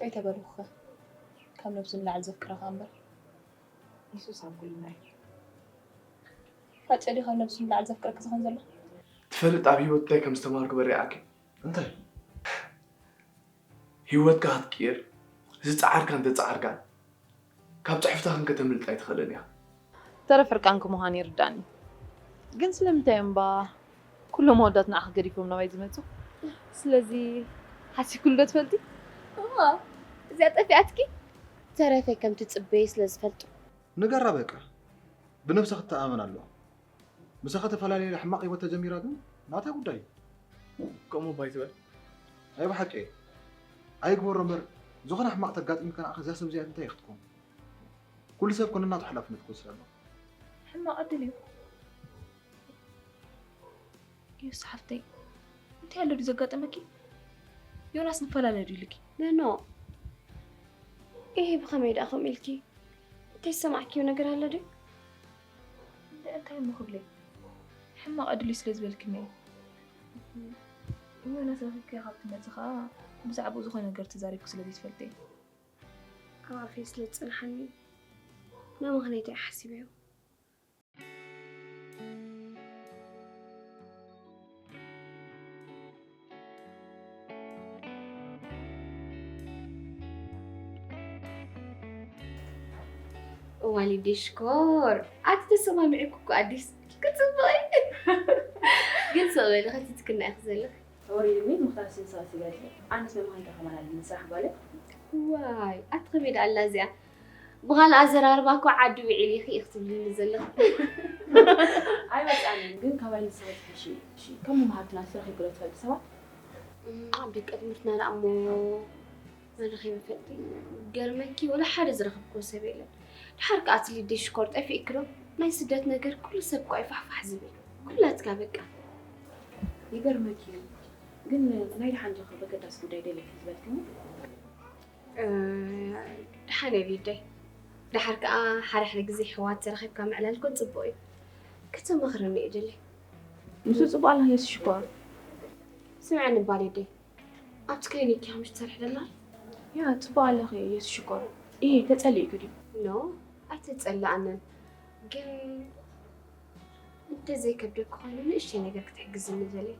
ኣይተበልኩኸ። ካብ ነብሱ ንላዕሊ ዘፍቅረኻ እምበር። የሱስ ኣብ ጎንና እዩ። ፋጨ ድዩ ካብ ነብሱ ንላዕሊ ዘፍቅረኪ ዝኾን ዘሎ? ትፈልጥ ኣብ ህይወት እንታይ ከም ዝተማሃርኩ በሪኣኪ። እንታይ? ህይወትካ ክትቅይር ዝጸዓርካን ተጸዓርካን ካብ ጽሕፍታ ክንከተምልጥ ኣይትኽእልን ኢኻ። ተረፍ ዕርቃንኪ ምዃን ይርዳኒ። ግን ስለምንታይ እዮም እምባ ኩሎም ኣወዳት ንዓኺ ገዲፎም ናባይ ዝመጹ? ስለዚ ሓሲብክሉ ዶ ትፈልጢ? እዋ እዚኣ ጠፊኣትኪ? ተረፈ ከም ትጽበዪ ስለ ዝፈልጡ። ንገራ በቃ ብነብሳ ክትተኣመን ኣለዋ። ምሳኻ ተፈላለየ ሕማቕ ህይወት ተጀሚራ ግን ናታ ጉዳይ እዩ። ከምኡ እባ ኣይትበል። ናይ ብሓቂ ኣይግበሮ እምበር ዝኾነ ሕማቕ ተጋጢምካ ንዓኻ እዛ ሰብ እዚኣ እንታይ ክትከውን? ኩሉ ሰብ ኮነ ናቱ ሓላፍነት ክወስድ ኣለዎ። ሕማቕ ዕድል እዩ። ዮስ ሓፍተይ እንታይ ኣሎ ድዩ ዘጋጠመኪ? ዮናስ ንፈላለ ድዩ ኢሉኪ? ኖኖ ይሄ ብኸመይ ደኣ ከምኡ ኢልኪ? እንታይ ዝሰማዕክዮ ነገር ኣሎ ድዩ? እንደ እንታይ እሞ ክብለይ ሕማቕ ዕድል እዩ ስለ ዝበልክኒ እዩ። ዮናስ ረኺብክዮ ካብ ትመፂ ከዓ ብዛዕባኡ ዝኾነ ነገር ተዛሪብኪ ስለ ዘይትፈልጢ እዩ። ኣብ ኣፈይ ስለ ዝፀንሓኒ መምኽነይቲ ሓሲበዮ። እዋሊ ዲሽኮር ኣቲ ተሰማሚዕኩ እኮ ኣዲስ ክፅብቕ ግን ሰበሊ ከቲትክና ኢኺ ዘለኺ ወሪድኒ ምኽታል ስንሳት ይበልኒ ኣነስ መምሃንካ ከማን ኣለኒ ስራሕ ጓለ ዋይ ኣቲ ከመይ ደኣ ኣላ እዚኣ ብኻልእ ኣዘራርባ እኮ ዓዲ ውዒል ኢኺ ኢኺ ትብልኒ ዘለኺ ኣይወፃንን ግን ካባይ ንስኻ ትሕሺ እሺ ከም መምሃርትና ስራሕ ይግረ ትፈልጥ ሰባት ኣብ ደቀ ትምህርትና ደኣ እሞ መን ረኺበ ፈልጢ ገርመኪ ወላ ሓደ ዝረኸብክዎ ሰብ የለን ድሓር ከኣ እቲ ሊደይ ሽኮር ጠፊእኪ ዶ ናይ ስደት ነገር ኩሉ ሰብ እኮ እዩ ፋሕፋሕ ዝብል ኩላትካ በቃ ይገርመኪ እዩ ግን ናይ ደሓን ዶ በገዳስ ጉዳይ ደልየኪ ዝበልክኒ ደሓን እየ ሊደይ ደሓር ከኣ ሓደ ሓደ ግዜ ኣሕዋት ተረኺብካ ምዕላል እኮ ፅቡቕ እዩ ክትመኽረኒ እየ ደልየ ንሱ ፅቡቕ ኣላ የሱ ሽኮር ስምዐኒ እባ ሊደይ ኣብቲ ክሊኒክ ኢኻ ምሽ ትሰርሒ ደላ ያ ፅቡቕ ኣለኺ የሱ ሽኮር ይሄ ተፀሊእኪ ድዩ ኖ ኣይተፀላኣንን ግን እንተዘይከብደኪ ኮይኑ ንእሽተይ ነገር ክትሕግዝኒ ደልየ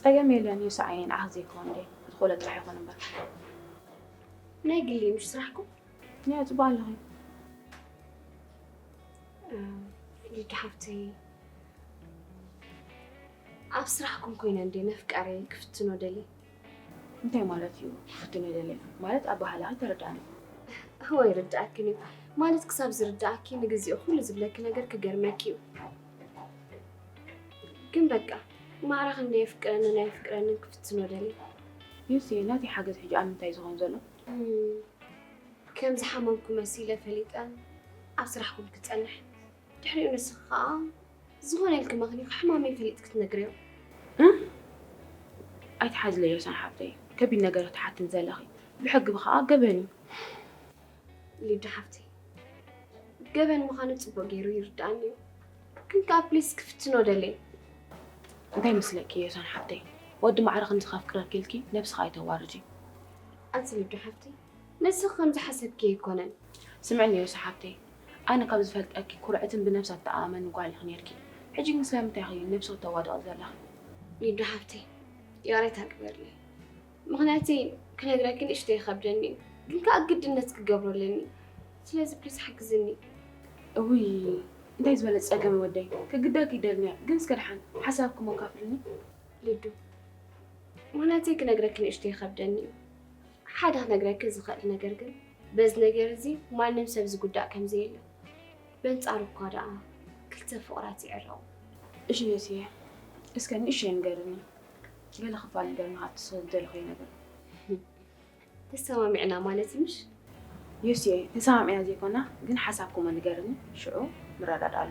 ፀገም የለን የሱ ዓይነይ ንዓኺ ዘይከውን ድየ ዝኾነ ጥራሕ ይኾን እምበር ናይ ግሊ ምሽ ስራሕኩም ያ ፅቡቕ ኣለኺ ሊዲ ሓፍተይ ኣብ ስራሕኩም ኮይነ እንደ ነፍቃረይ ክፍትኖ ደልየ እንታይ ማለት እዩ ክፍትኖ ደልየ ማለት ኣባህላኺ ተረዳእኒ እወ ይርዳእክን እዩ ማለት ክሳብ ዝርዳእኪ ንግዜኡ ኩሉ ዝብለኪ ነገር ክገርመኪ እዩ ግን በቃ ማዕረኽን ናይ የፍቅረንን ኣይፍቅረንን ክፍትኖ ደልየ ዩሲ ናተይ ሓገዝ ሕጂ ኣብ ምንታይ ዝኸውን ዘሎ ከም ዝሓመምኩ መሲለ ፈሊጠ ኣብ ስራሕኩም ክጸንሕ ድሕሪኡ ንስኺ ከኣ ዝኾነ ኢልኪ መኽኒኺ ሕማመይ ፈሊጥኪ ትነግርዮ ኣይትሓዝለዮ ዮሳን ሓብተይ ከቢድ ነገር ክትሓትኒ ዘለኺ ብሕጊ ብኸዓ ገበን እዩ ሊዱ ሓፍተይ ገበን ምዃኑ ጽቡቕ ገይሩ ይርድኣኒ እዩ ግን ከኣ ፕሊስ ክፍትኖ ደልየ እንታይ መስለኪ ዮሳን ሓብተይ ወዲ ማዕረ ክንዚ ከፍቅረኪ ኢልኪ ነብስኻ ኣይተዋርጂ ኣንቲ ሊዱ ሓፍተይ ንስኺ ከም ዝሓሰብኪ ኣይኮነን ስምዕኒ ዮሳ ሓብተይ ኣነ ካብ ዝፈልጠኪ ኩርዕትን ብነብሳ ትተኣማመኒ ጓል ኢኺ ነይርኪ ሕጂ ግን ስለምንታይ ኢኺ ነብስኺ ተዋድቒ ዘለኺ ሊዱ ሓፍተይ ይቕሬታ ግበርለይ ምኽንያተይ ክነግረኪ ንእሽተይ ይኸብደኒ እዩ ግን ከኣ ግድነት ክገብሮ ኣለኒ ስለዚ ፕሊስ ሓግዝኒ እውይ እንታይ ዝበለ ጸገም ወደይ ክግደልኪ ይደልንያ ግን እስከ ደሓን ሓሳብኩም ኣካፍልኒ ልዱ ምኽንያተይ ክነግረኪ ንእሽተይ ይኸብደኒ እዩ ሓደ ክነግረኪ ዝኽእል ነገር ግን በዚ ነገር እዚ ማንም ሰብ ዝጉዳእ ከም ዘየለ በንጻሩ እኳ ደኣ ክልተ ፍቑራት ይዕረቑ እሺ ዮስየ እስከ ንእሽተይ ንገርኒ ገለ ክፋል ንገርኒ ካብቲ ስለ ዝደለኹዮ ነገር ተሰማሚዕና ማለት እዩ ምሽ ዮስየ ተሰማሚዕና ዘይኮና ግን ሓሳብኩም ንገርኒ ሽዑ ንረዳድኣሉ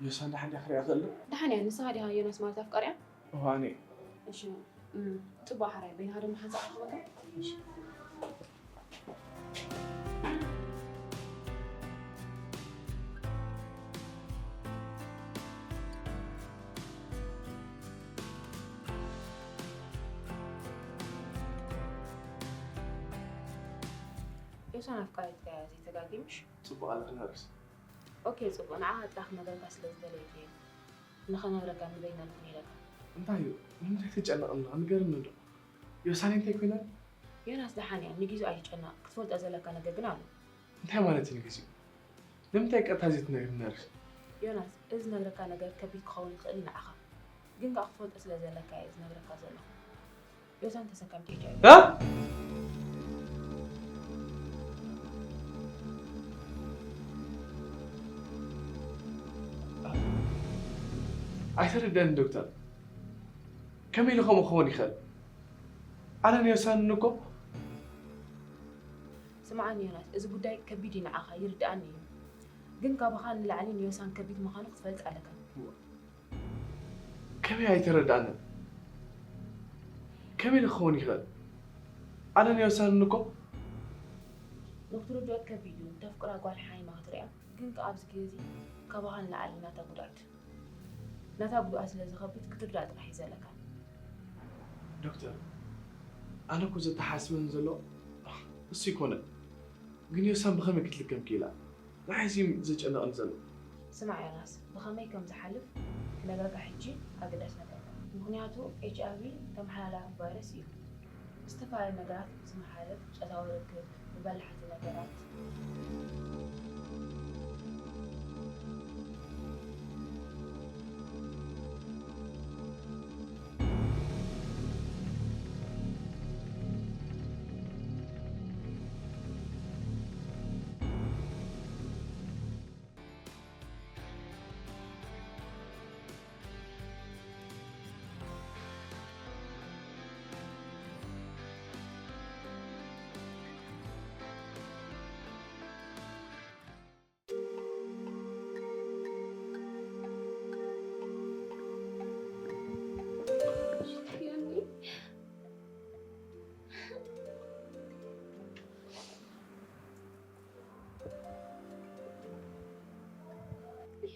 ዮሳን ደሓን ድያ ክሪኣ ክእል ዶ? ደሓን እያ። ንስኻ ዲኻ ዮናስ ማለት ኣፍቃሪኣ? እዋ ኣነ። እሺ። እም፣ ጽቡቕ ሓራይ። በይንኻ ድማ ሓንሳእ ክረኽበካ? እሺ። ዮሳን ኣፍቃሪትካ እያ፣ ዘይተጋጊምሽ? ጽቡቕ ኣለኺ ናርስ። ኦኬ፣ ጽቡቕ። ንዓኻ ጥራሕ ክነግረካ ስለ ዝደለይኩ እየ። ንኸነግረካ ንበይና ንኹን ኢለካ። እንታይ እዩ? ንምንታይ ትጨነቕ ኣለኻ? ንገርኒ ዶ? ዮሳን እንታይ ኮይና? ዮናስ ደሓን እያ። ንጊዜኡ ኣይትጨነቕ። ክትፈልጦ ዘለካ ነገር ግን ኣሎ። እንታይ ማለት እዩ ንጊዜኡ? ንምንታይ ቀጥታ ዘይትነግርኒ ናርስ? ዮናስ፣ እዚ ዝነግረካ ነገር ከቢድ ክኸውን ይኽእል እዩ ንዓኻ። ግን ከኣ ክትፈልጦ ስለ ዘለካ እየ ዝነግረካ ዘለኹ። ዮሳን ተሰከምቲ ኤች ኣይ ቪ። እ? ኣይተረድኣንን ዶክተር። ከመይ ኢሉ ከምኡ ክኸውን ይኽእል? ኣነን ዮሳንን እኮ። ስምዓኒ ዮናስ፣ እዚ ጉዳይ ከቢድ እዩ ንዓኻ፣ ይርድኣኒ እዩ። ግን ካባኻ ንላዕሊ ንዮሳን ከቢድ ምዃኑ ክትፈልጥ ኣለካ። ከመይ ኣይተረድኣንን? ከመይ ኢሉ ክኸውን ይኽእል? ኣነን ዮሳንን እኮ። ንክትርድኦ ከቢድ እዩ፣ ተፍቅራ ጓል ሓይማ ክትሪኣ። ግን ከኣ ኣብዚ ግዜ እዚ ካባኻ ንላዕሊ ናታ ጉድኣት፣ ናታ ጉድኣት ስለ ዝኸብድ ክትርዳእ ጥራሕ እዩ ዘለካ። ዶክተር፣ ኣነ እኮ ዘተሓስበኒ ዘሎ እሱ ኣይኮነን። ግን ዮሳን ብኸመይ ክትልከም ክኢላ? ንዓይ እዚ ዘጨንቐኒ ዘሎ። ስማዕ ዮናስ፣ ብኸመይ ከም ዝሓልፍ ክነግረካ ሕጂ ኣገዳሲ ነገር እዩ። ምኽንያቱ ኤች ኣይ ቪ ተመሓላላፊ ቫይረስ እዩ። ብዝተፈላለዩ ነገራት ዝመሓለፍ ጾታዊ ርክብ፣ ብበላሕቲ ነገራት።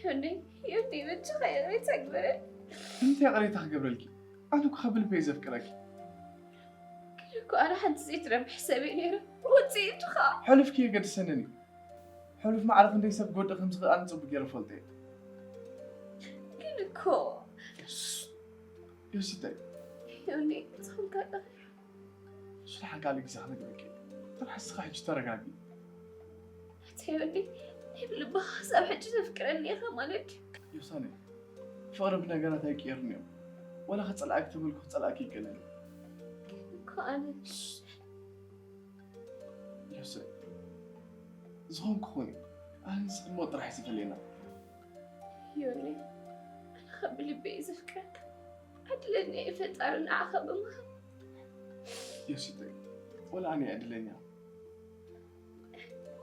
ዮኒ፣ ዮኒ፣ በጃኻ ይቕሬታ ግበረለይ። እንታይ ይቕሬታ ክገብረልኪ? ኣነ እኮ ካብ ልበይ ዘፍቅረኪ። ግን እኮ ኣነ ሓንቲ ዘይትረብሕ ሰብ እየ ነይረ። ውፅኢቱ ኸዓ? ሕሉፍኪ የገድሰንን እዩ። ሕሉፍ ማዕረ ክንደይ ሰብ ክጎድእ ከም ዝኽእል ኣነ ፅቡቅ ገይረ እፈልጦ እየ። ግን እኮ። ዮሲተይ። ዮኒ፣ ንስኹም ከ ጠፊኹም? ስለ ሓንካሊ ግዜ ክነግረኪ እየ። ጥራሕ ንስኻ ሕጂ ተረጋጊ። ኣቲ ዮኒ፣ ናይ ብልብኻ ክሳብ ሕጂ ተፍቅረኒ ኢኻ ማለት ድዩ? ዮሳኒ፣ ፍቕሪ ብነገራት ኣይቅየርን እዮም። ወላ ክጸልኣኪ ተበልኩ ክጸልኣኪ ኣይክእልን እየ። ግን እኮ ኣነ ዮሴፍ፣ ዝኾን ክኹን እዩ። ኣነ ንስኺ እሞ ጥራሕ እዩ ዝፈልየና። ዮኒ፣ ኣነ ካብ ብልቢ እየ ዘፍቅረካ። ዕድለኛ እየ ፈጣሪ ንዓኻ ብምሃብ። ዮሲተይ፣ ወላ ኣነ እየ ዕድለኛ።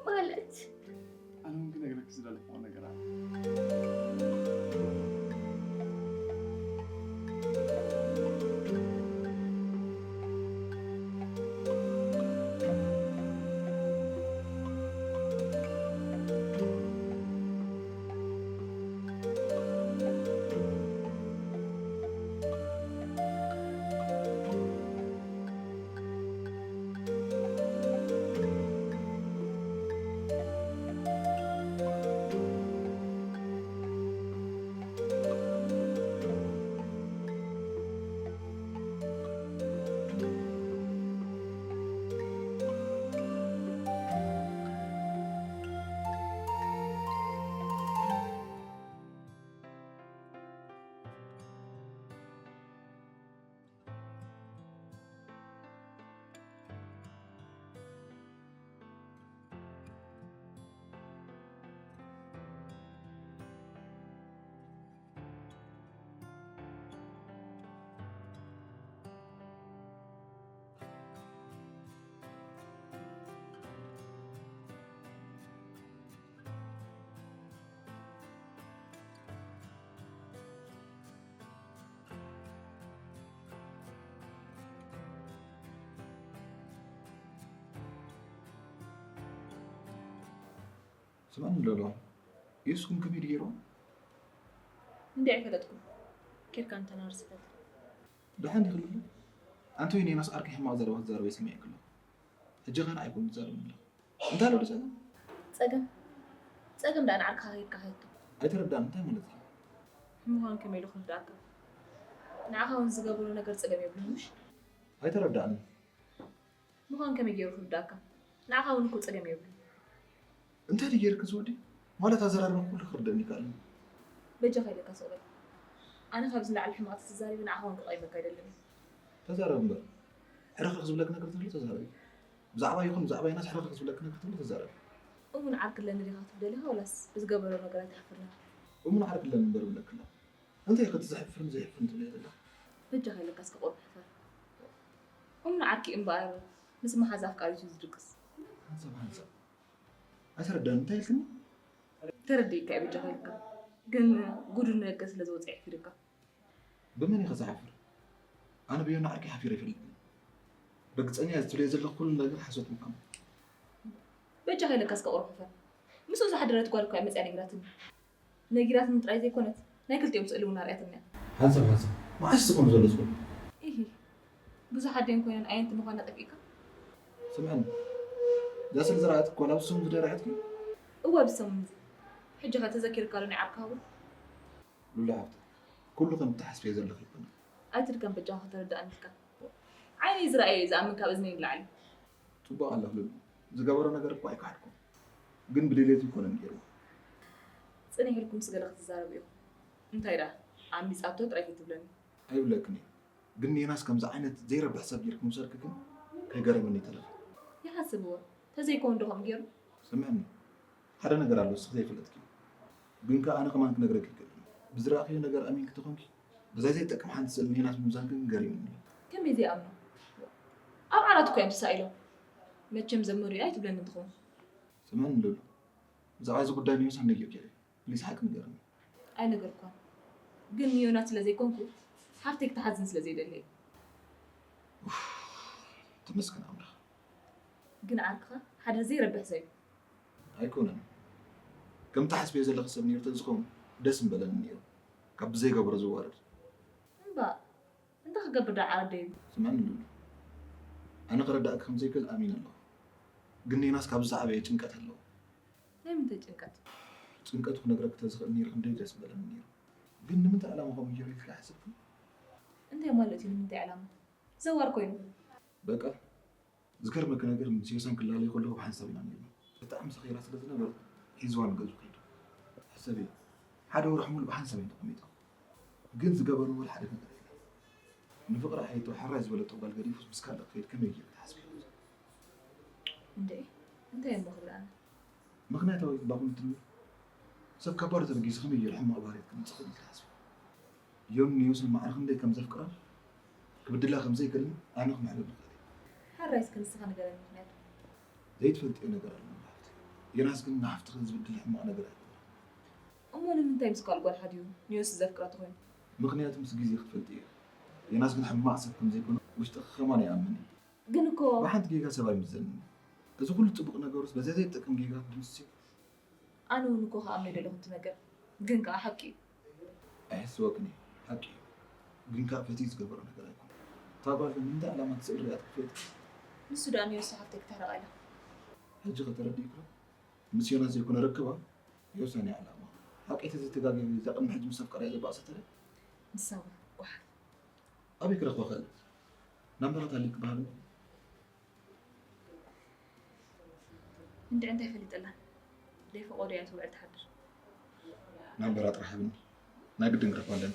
ማለት? ኣነ እውን ክነግረኪ ዝደለኹዎ ነገር ኣሎ። ስምዕኒ ሎሎ፣ ኢየሱስ ግን ከመይ ድገይርዋ? እንዲዕ ፈለጥኩም። ኬድካ እንተናር ስፈት። ደሓን ይኽልሉ። ኣንተ ወይ ኔናስ ዓርከይ ሕማቕ ዘረባ ክትዛረበ ይሰሚዐ ከለኹ። ሕጂ ኸኣ ንዓይ ኮን ትዛረብ ኣለኹ። እንታይ ኣሎ ዶ ጸገም? ጸገም ጸገም ደኣ ንዓርካ ኸይድካ ኸይድካ። ኣይተረዳእን፣ እንታይ ማለት እዩ? ምዃን ከመይ ኢሉ ክርዳእካ? ንዓኻ እውን ዝገበሮ ነገር ጸገም የብሉን ምሽ? ኣይተረዳእንን። ምዃን ከመይ ገይሩ ክርዳእካ? ንዓኻ እውን እኮ ጸገም የብሉን። እንታይ ድዩ ገይርኪ ዝወዲ? ማለት ኣዘራርባ ኩሉ ክርደእኒ ይከኣል። በጃኻ ኢለካ ስቕ በል። ኣነ ካብዚ ንላዕሊ ሕማቕ ተተዛሪበ ንዓኻ እውን ክቐይመካ ኣይደልን እየ። ተዛረብ እምበር። ሕርኽርኽ ዝብለኪ ነገር ተሎ ተዛረቢ። ብዛዕባ ይኹን ብዛዕባ ዮናስ ሕርኽርኽ ዝብለኪ ነገር ተሎ ተዛረቢ። እሙን ዓርኪ ኣለኒ ዲኻ ክትብል ደሊኻ ወላስ ብዝገበሮ ነገር ኣይትሓፍርን ኢኻ? እሙን ዓርኪ ኣለኒ እምበር እብለኪ ኣለኹ። እንታይ ኢኺ እቲ ዘሕፍርን ዘየሕፍርን ትብልዮ ዘለኺ? በጃኻ ኢለካ እስከ ቁሩብ ሕፈር። እሙን ዓርኪ እምበኣር ምስ መሓዛ ኣፍቃሪቱ እዩ ዝድቅስ። ሓንሳብ ሓንሳብ ኣይተረዳእን እንታይ ኢልክኒ? ተረዲእካ እየ በጃኻ ኢለካ ግን ጉዱ ንደገ ስለ ዝወፀ የሕፊርካ። ብመን ኢኺ ዝሓፍር? ኣነ ብዮና ዓርኪ ሓፊረ ኣይፈልጥን። ርግፀኛ እየ እዚ ትብልዮ ዘለኺ ኩሉ ነገር ሓሶት ምዃኑ። በጃኻ ኢለካ እስከ ቁሩብ ሕፈር። ምስኡ ዝሓደረት ጓል እኳ እያ መፂኣ ነጊራትኒ። ነጊራትኒ ጥራይ ዘይኮነት ናይ ክልቲኦም ስእሊ እውን ኣርያትኒ እያ። ሓንሳብ ሓንሳብ መዓስ ስኾኑ ዘሎ ዝኾኑ? ኢሂ ብዙሓት ደን ኮይነን ኣየንቲ ምዃና ጠፊእካ? ስምዕኒ እዛ ስእሊ ዝረኣየትኪ ጓል ኣብ ሰሙን ዝደርዐትኪ? እወ ኣብዚ ሰሙን እዚ። ሕጂ ኸ ተዘኪርካ ዶ ናይ ዓርኪ ሃቡን? ሉላ ሓፍተይ ኩሉ ከም እትሓስብዮ ዘለኺ ኣይኮነን። ኣይትድከም በጃኻ ከተረድኣኒ ኢልካ። ዓይነይ ዝረኣየ እየ ዝኣምን ካብ እዝነይ ንላዕሊ። ፅቡቕ ኣለኽሉ ዝገበሮ ነገር እኮ ኣይከሓድኩን ግን ብድሌቱ ኣይኮነን ገይርዎ። ፅንሕ ኢልኩም ምስ ገለ ክትዛረቡ ኢኹም። እንታይ ደኣ ዓሚፃቶ ጥራይ ከይትብለኒ። ኣይብለክን እየ ግን ንዮናስ ከምዚ ዓይነት ዘይረብሕ ሰብ ጌርኪ ምውሳድኪ ግን ከይገረመኒ ኣይተረፈን። ይሓስብዎ ተዘይከውን ዶ ከምኡ ገይሩ? ስምዕኒ ሓደ ነገር ኣሎ እስኺ ዘይፈለጥክዮ ግን ከኣ ኣነ ከማን ክነግረኪ ይክእል እየ ብዝረኣኽዮ ነገር ኣሚንኪ ተኾንኪ በዛ ዘይትጠቅም ሓንቲ ስእሊ ንዮናስ ምምዛንኪ ግን ገሪሙኒ እዩ። ከመይ ዘይኣምኖ? ኣብ ዓራት እኮ እዮም ተሳኢሎም። መቸም ዘመዱ እያ ኣይትብለኒ እንትኸውን። ስምዕኒ ሉሉ ብዛዕባ እዚ ጉዳይ ንዮናስ ኣነጊርክዮ ድዩ? ፕሊስ ሓቂ ንገርኒ። ኣይነገርኳን ግን ንዮናስ ስለ ዘይኮንኩ ሓፍተይ ክትሓዝን ስለ ዘይደሊ እየ። ተመስገን ኣምላኽ። ግን ዓርክኻ ሓደ ዘይረብሕ ሰብ እዩ። ኣይኮነን። ከም ትሓስብዮ ዘለኺ ሰብ ነይሩ ተዝኸውን ደስ ምበለኒ ነይሩ። ካብ ብዘይገብሮ ዝዋረድ። እምባእ እንታይ ክገብር ደኣ ዓረደዩ? ስምዕኒ ሉሉ፣ ኣነ ክርድኣኪ ከም ዘይክእል ኣሚነ ኣለኹ። ግን ኔናስ ካብዚ ዝዓበየ ጭንቀት ኣለዎ። ናይ ምንታይ ጭንቀት? ጭንቀቱ ክነግረኪ ተዝኽእል ነይሩ ክንደይ ደስ ምበለኒ ነይሩ። ግን ንምንታይ ዕላማ ከምኡ ገይሩ ኢልኪ ሓሲብኪ? እንታይ ማለት እዩ ንምንታይ ዕላማ? ዘዋር ኮይኑ። በቃ ዝገርመኪ ነገር ምስ ዮሳን ክላለዩ ከለዉ ብሓንሳብ ኢና ነይርና። ብጣዕሚ ሰኺራ ስለ ዝነበረት ሒዝዋ ንገዝኡ ከይዱ። ሕሰብዮ፣ ሓደ ወርሒ ሙሉእ ብሓንሳብ እየ ተቐሚጠ። ግን ዝገበርዎ ወላ ሓደ ነገር የለን። ንፍቕሪ ኣሕይቶ ሕራይ ዝበለቶ ጓል ገዲፉስ ምስ ካልእ ክኸይድ ከመይ ገይሩ ክትሓስብዮ? እንድዒ እንታይ እሞ ክብል ኣነ? ምኽንያታዊ እባ ኩን ትብል። ሰብ ካብ ባዶ ተበጊሱ ከመይ ገይሩ ሕማቕ ባህርያት ከምጽእ ይኽእል ኢልኪ ትሓስቢ? ዮኒ ንዮስን ማዕረ ክንደይ ከም ዘፍቅራን ክብድላ ከም ዘይክእልን ኣነ ክምሕለሉ እኽእል እየ። ሕራይ እስከ ንስኻ ንገረኒ ምኽንያቱ። ዘይትፈልጥዮ ነገር ኣሎ እሞ ሓፍተይ። ዮናስ ግን ንሓፍትኺ ዝብድል ሕማቕ ነገር ኣይገብርን። እሞ ንምንታይ ምስ ካልእ ጓል ሓዲሩ ንዮሲ ዘፍቅራ ተኾይኑ? ምኽንያቱ ምስ ግዜ ክትፈልጥዮ ኢኺ። ዮናስ ግን ሕማቕ ሰብ ከም ዘይኮነ ውሽጥኺ ከማን ይኣምን እዩ። ግን እኮ ብሓንቲ ጌጋ ሰብ ኣይምዘንን እዩ። እዚ ኩሉ ጽቡቕ ነገሩስ በዚኣ ዘይትጠቅም ጌጋ ድምስስዮ። ኣነ እውን እኮ ክኣምኖ ኣይደለኹን እቲ ነገር ግን ከኣ ሓቂ እዩ። ኣየሕስበክን እዩ ሓቂ እዩ። ግን ከኣ ፈትዩ ዝገበሮ ነገር ኣይኮነን። እታ ጓል ግን ንምንታይ ዕላማ ትስእል ሪኣትኪ ትፈልጢ? ንሱ ደኣ ንዮሲ ሓፍተይ ክተሕርቓ ኢላ። ሕጂ ከ ተረዲእክሎ? ምስ ዮናስ ዘይኮነ ርክባ ዮሳን እያ ዕላማ። ሓቂ ተዘይተጋግየ እዛ ቅድሚ ሕጂ ምስ ኣፍቀርያ ዘባእሰተለይ። ንሳ እውን ጓሓፍ። ኣበይ ክረኽባ ክእል? ናምበራት ኣሊኪ በሃብኒ። እንድዒ እንታይ ፈሊጠላ? ደይ ፈቖዶ እያ ትውዕል ትሓድር። ናምበራ ጥራሕ ሃብኒ። ናይ ግድን ክረኽባ ኣለኒ።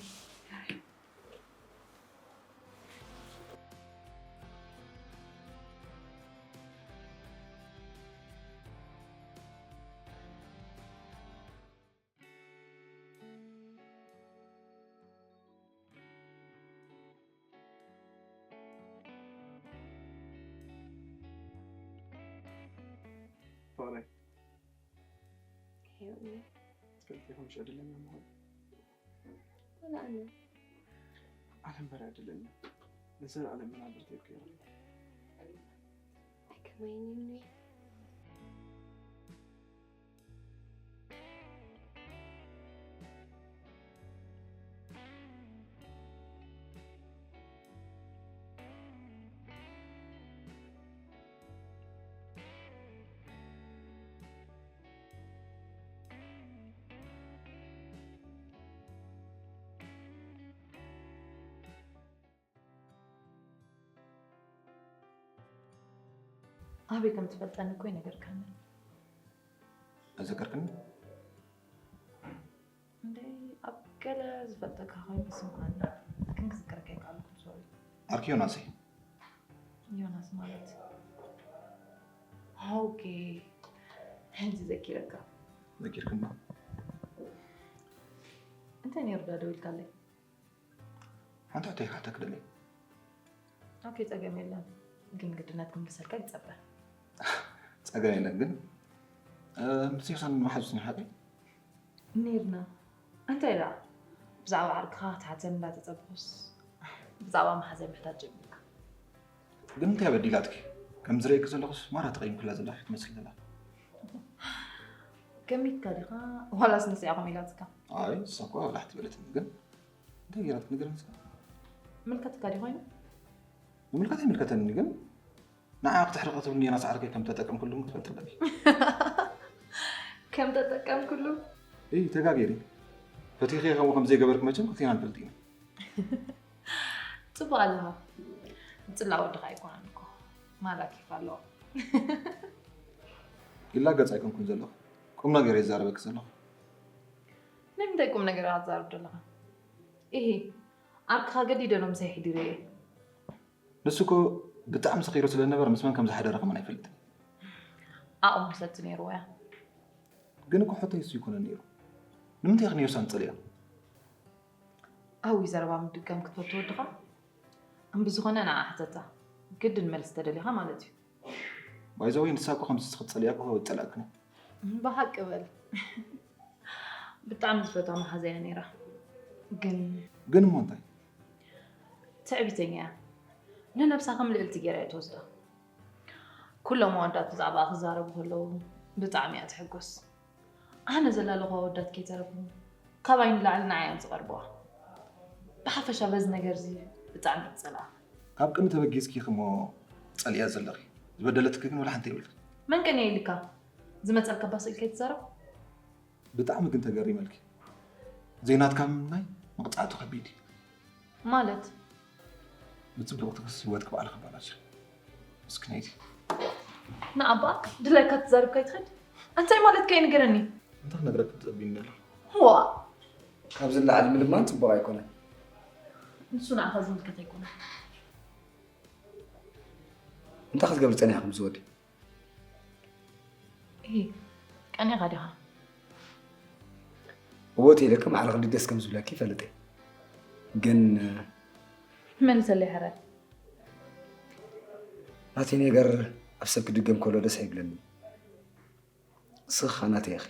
ፍቕረይ፣ ትፈልጢ ኢኺ ምሽ ዕድለኛ ምዃን? ወላ ኣነ። ኣነ እምበር ዕድለኛ። ንዘለኣለም መናብርተይ እኮ ኢኺ። ከመይ እኔ። ኣበይ ከም ትፈልጠኒ እኮ ይነገርካኒ። ኣዘከርክኒ? እንደ ኣብ ገለ ዝፈልጠካ ኮይኑ ስምዓኒ፣ ግን ክዝክረካ ይከኣልኩ። ሶሪ። ዓርኪ ዮናስ እዩ። ዮናስ ማለት? ኦኬ፣ ሕጂ ዘኪረካ። ዘኪርክኒ? እንታይ ነይሩ ዳ ደዊልካለይ? ሓንቲ ሕቶ ይሓተክ ደለይ። ኦኬ፣ ጸገም የለን፣ ግን ግድነት ክምልሰልካ ይጸበ። ጸገም የለን፣ ግን ምስ ዮሳን መሓዙት ነርካ ቀይ? ነርና። እንታይ ደኣ? ብዛዕባ ዓርክኻ ክትሓተን እንዳተጸበኹስ ብዛዕባ መሓዛይ ምሕታት ጀሚርካ። ግን እንታይ በዲላትኪ? ከም ዝርእየኪ ዘለኹስ ማራ ተቐይምክላ ዘለኺ ትመስል ዘላ። ገሚትካ ዲኻ ዋላስ ንስያ ከምኡ ኢላትካ? ኣይ ንሳ እኮ ላሕቲ በለትኒ፣ ግን እንታይ ገይራትኪ ንገረኒ እስከ። ምልከትካ ዲ ኮይኑ? ምምልከት ኣይምልከተኒ፣ ግን ንዓ ክትሕርቐ ትብልኒ ዮናስ ዓርከይ ከም ተጠቀምክሉ ክትፈልጢ ኣለኪ። ከም ተጠቀምክሉ? እይ ተጋጌሪ። ፈቲኸ ከምኡ ከም ዘይገበርክ መቸም ክልቴና ንፈልጥ ኢና። ጽቡቕ ኣለኻ። ዝጽላእ ወድኻ ኣይኮነን እኮ። ማራ ኬፍ ኣለዎ። ይላገጽ ኣይኮንኩን ዘለኹ፣ ቁም ነገር እየ ዝዛረበኪ ዘለኹ። ናይ ምንታይ ቁም ነገር ኢኻ ትዛረብ ዘለኻ? ኢሂ፣ ዓርክኻ ገዲደ ሎምሰ የሕዲረ እየ። ንሱ እኮ ብጣዕሚ ሰኺሩ ስለ ዝነበረ ምስ መን ከም ዝሓደረ ከማን ኣይፈልጥን። ዓቕሙ ሰቲ ነይርዎ እያ። ግን እኮ ሕቶይ እሱ ኣይኮነን ነይሩ። ንምንታይ ኢኺ ንዮሳን ትጸልእዮ? ኣዊ ዘረባ ምድጋም ክትፈቱ ወድኻ? እምብዝኾነ ንዓ ሕተታ። ግድን መልሲ ተደሊኻ ማለት እዩ። ባይዘወይ ንሳ እኮ ከምዚ ክትጸልእያ እኮ ኣይጸላእክን። ብሓቂ በል። ብጣዕሚ ዝፈትዋ መሓዛ እያ ነይራ። ግን ግን እሞ እንታይ? ትዕቢተኛ እያ። ንነብሳ ከም ልዕልቲ ገይራ እያ ትወስዳ። ኩሎም ኣወዳት ብዛዕባኣ ክዛረቡ ከለዉ ብጣዕሚ እያ ትሕጎስ። ኣነ ዘላለኹ ኣወዳት ከይተረፉ ካባይ ንላዕሊ ንዓይ እዮም ዝቐርብዋ። ብሓፈሻ በዚ ነገር እዚ ብጣዕሚ እየ ዝጸልኣ። ካብ ቅድሚ ተበጊስኪ ኢኺ እሞ ጸሊእያ ዘለኺ። ዝበደለትኪ ግን ወላ ሓንቲ የብልክን። መን ቀንየ ኢልካ? ዝመጸልካ እባ ስእሊ ከይትዛረብ። ብጣዕሚ ግን ተገሪመልኪ። ዘይናትካ ምምናይ መቕጻዕቱ ከቢድ እዩ። ማለት? ብጽቡቕ ትክስ ህይወትኪ ባዕልኺ ኣበላሽኺ። ምስክነይቲ። ንኣባ ድላይካ ትዛረብ ከይትኸድ። እንታይ ማለትካ እዩ ንገረኒ። እንታይ ክነግረኪ ትጸብይኒ ኣለኺ? ዋእ! ካብዚ ንላዕሊ ምልማን ጽቡቕ ኣይኮነን። ንሱ ንዓኻ ዝምልከት ኣይኮነን። እንታይ ክትገብሪ ጸኒሕኪ ምስዚ ወዲ? እሂ፣ ቀኒኻ ዲኻ? እወ ኢለኪ ማዕረ ክንዲ ደስ ከም ዝብለኪ ይፈልጥ እየ። ግን መልሰለይ ሕራይ። ናተይ ነገር ኣብ ሰብ ክድገም ከሎ ደስ ኣይብለኒ። ንስኺ ኸኣ ናተይ ኢኺ።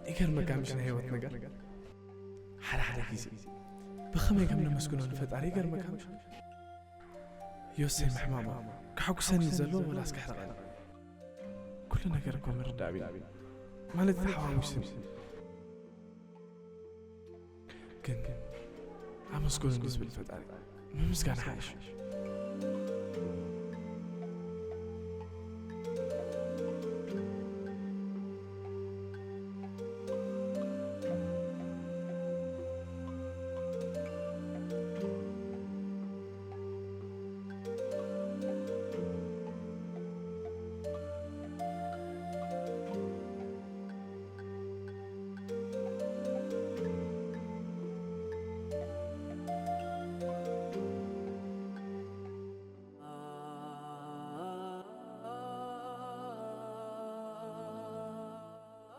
ይገርመካ ምሽ ናይ ህይወት ነገር ሓደ ሓደ ግዜ ብኸመይ ከም ነመስግኖ ንፈጣሪ ይገርመካ ምሽ። ዮሴ ምሕማማ ከሐጉሰኒ ዘሎ ወላስ ከሕርቐኒ? ኩሉ ነገር እኮ ምርዳእ ኣቢኒ ማለት ተሓዋዊሱኒ። ግን ኣመስግኖ ንዝብል ፈጣሪ ምምስጋን ሓይሽ።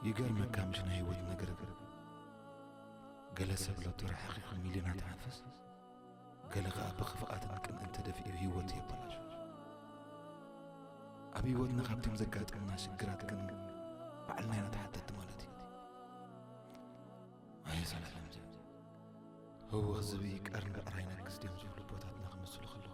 ይገርመካ ምሽ ናይ ህይወት ነገር። ገለ ሰብ ሎተሪ ሓኺኹ ሚልዮናት ይሓፍስ፣ ገለ ኸኣ ብኽፍኣትን ቅንእን ተደፊኡ ህይወቱ የበላሹ። ኣብ ህይወትና ካብቶም ዘጋጥሙና ሽግራት ግን ባዕልና ኢና ተሓተትቲ ማለት እዩ። እወ ዝብኢ ቀርኒ ብዕራይ ነግስ ድዮም ዝብሉ ኣቦታትና ክመስሉ ከለዉ